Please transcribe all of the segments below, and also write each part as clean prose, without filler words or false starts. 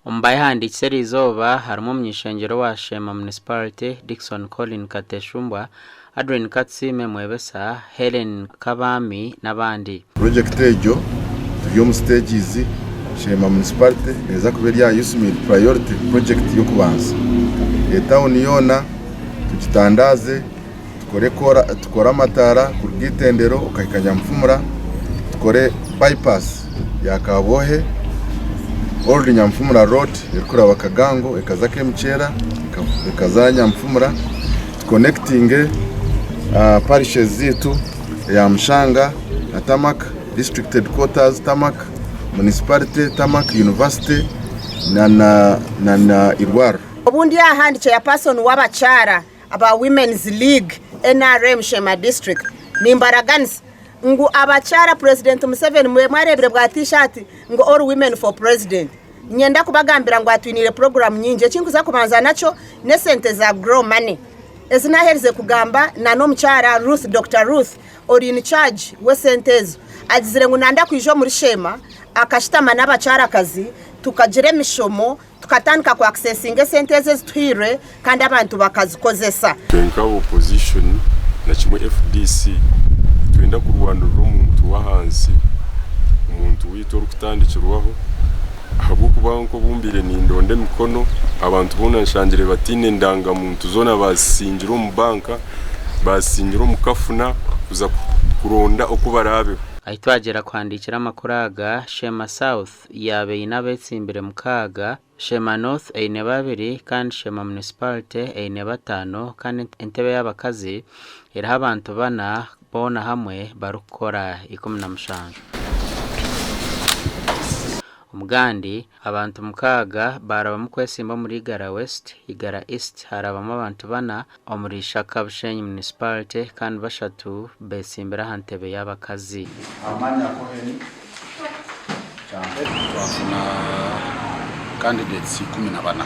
Omu bayehandiikise eriizooba harimu omuny'ishengyero owa Sheema Municipality, Dickson Collin Kateshumbwa, Adrine Katusiime Mwebesa, Hellen Kabaami n'abandi. Purojekiti egyo turi omu siteegizi, Sheema Municipality neeza kuba eri aha USMID priority purojekiti y'okubanza. Etawuni yoona tugitandaaze, tukore amataara kuruga Itendero okahika Nyamufumura, tukore bypass ya Kabwohe, Old Nyamufumura road erikuraba Kagango ekaza Kemikyera ekaza Nyamufumura, tukonekitinge parishes zaitu eya Mushanga na Tamak, district headquarters Tamak, municipality Tamak, university na irwariro. Obu ndi aha ndi chairperson w'abakyara aba Women's League NRM Sheema District nimbaraganisa ngu abakyara President Museveni mwareebire bwa T-shirt ngu all women for president niinyenda kubagambira ngu atwiniire puroguraamu nyingi eki ndikuza kubanza nakyo n'esente za grow money ezi naaherize kugamba na n'omukyara Ruth Dokita Ruth ori in charge w'esente ezo agizire ngu nanda kwija omuri Sheema akashutama n'abakyarakazi tukagira emishomo Tukatandika ku accessinga esente ezo ezituhairwe kandi abantu bakazikozesa. Itwe nka opposition na kimwe FDC nitwenda kurwanirira omuntu w'ahansi, omuntu waitu orikutandikirwaho ahabw'okuba nk'obu mbaire nindonda emikono abantu boona nshangire bataine ndangamuntu zoona bazisingire omu banka, bazisingire omu kafuna kuza kuronda oku baraabeho. Ahi twagyera kuhandiikira amakuru aga, Sheema South yaaba eine abeetsimbire mukaaga, Sheema North eine babiri kandi Sheema Municipality eine bataano kandi entebe y'abakazi eriho abantu bana boona hamwe barikukora 17. Omugandi, abantu mukaaga baarabamu kwesimba omuri Igara West, Igara East haarabamu abantu bana, omuri Ishaka Bushenyi Municipality kandi bashatu betsimbire aha ntebe y'abakazi. Amanya Cohen Kyampe. Twafuna candidates 14.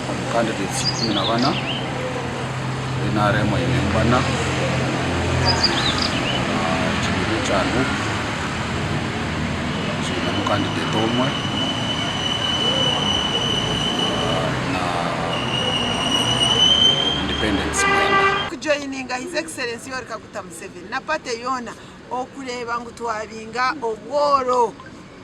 Omu candidates 14, NRM einemu bana, ekibiina ekya NUP kiinemu candidate omwe. na Independents mwenda. Kujoyininga His Excellency Yoweri Kaguta Museveni na party yoona okureeba ngu twabinga obworo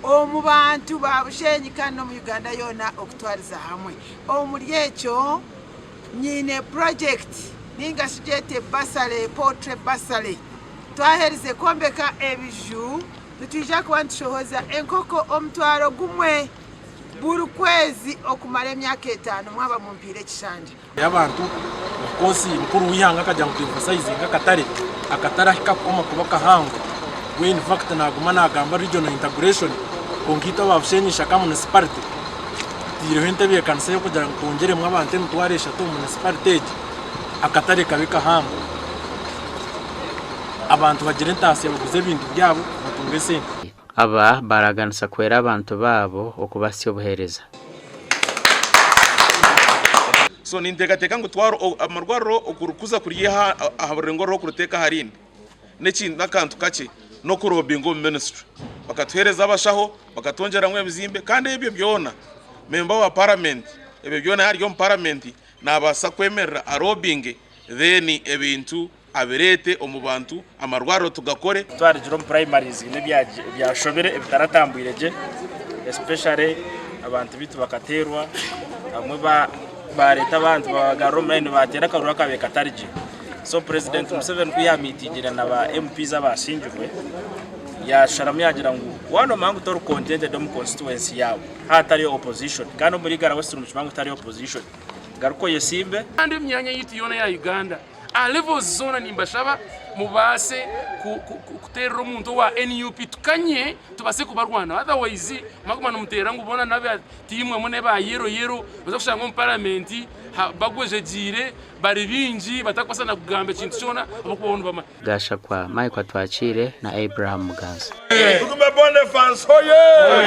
omu bantu ba Bushenyi kandi n'omu Uganda yoona okutwariza hamwe. Omuri ekyo nyine project ninga shi gyete bursary, poultry bursary. Twaherize kwombeka ebiju Nitwija kuba nitushohoza enkoko 1000 buri kwezi okumara emyaka etaano mwaba mumpiire ekishanja. Y'abantu. Of course mukuru w'eihanga akagira ngu twemphasizinge akatare, akatare ahi kakukoma kuba kahango we in fact naguma nagamba regional integration kwonka itwe aba Bushenyi Ishaka municipality tutaireho entebeekanisa y'okugira ngu twongyeremu abantu 3000 omu municipality egi akatare kabe kahango. Abantu bagire entaasya baguze ebintu byabo batunge esente. Aba baaraganisa kuhwera abantu baabo okubahitsya obuheereza. So ninteekateeka ngu twaro amarwariro okurikuza kuryiha aha rurengo ruriho kuriteeka aha rindi n'ekintu n'akantu kakye n'okurobinga omu minisitule bakatuheereza abashaho bakatwongyeramu ebizimbe kandi ebyo byona memba wa paramenti ebyo byona yaaba ari omu paramenti naabaasa kwemerera arobinge then ebintu abireete omu bantu, amarwariro tugakore. Twarugire omu primaries haine ebyashobire ebitaratambwire gye especially abantu baitu bakateerwa abamwe bareeta abantu babagarura omu line bateera akaruru akabaire katari gye. So president Museveni ku yamitingire na ba MPs abashingirwe yasharamu yagira ngu waaba nomanya ngu tori contented omu constituency yaawe haatariyo opposition kandi omuri Igara West nimukimanya ngu tihariyo opposition garuka oyesimbe. Kandi emyanya yaitu yoona eya Uganda aha levels zoona nimbashaba mubaase kuteerera omuntu owa NUP tukanye tubaase kubarwana otherwise mwaguma nimuteera ngu boona n'aba tiimu emwe n'aba yellow yellow noza kushanga omu paramenti bagwejegyeire bari baingi batakubaasa na kugamba ekintu kyona ahabw'okuba bo nibamanya. Gashakwa Mike Atwakiire na Abraham Muganza. Tugume Boniface hoye!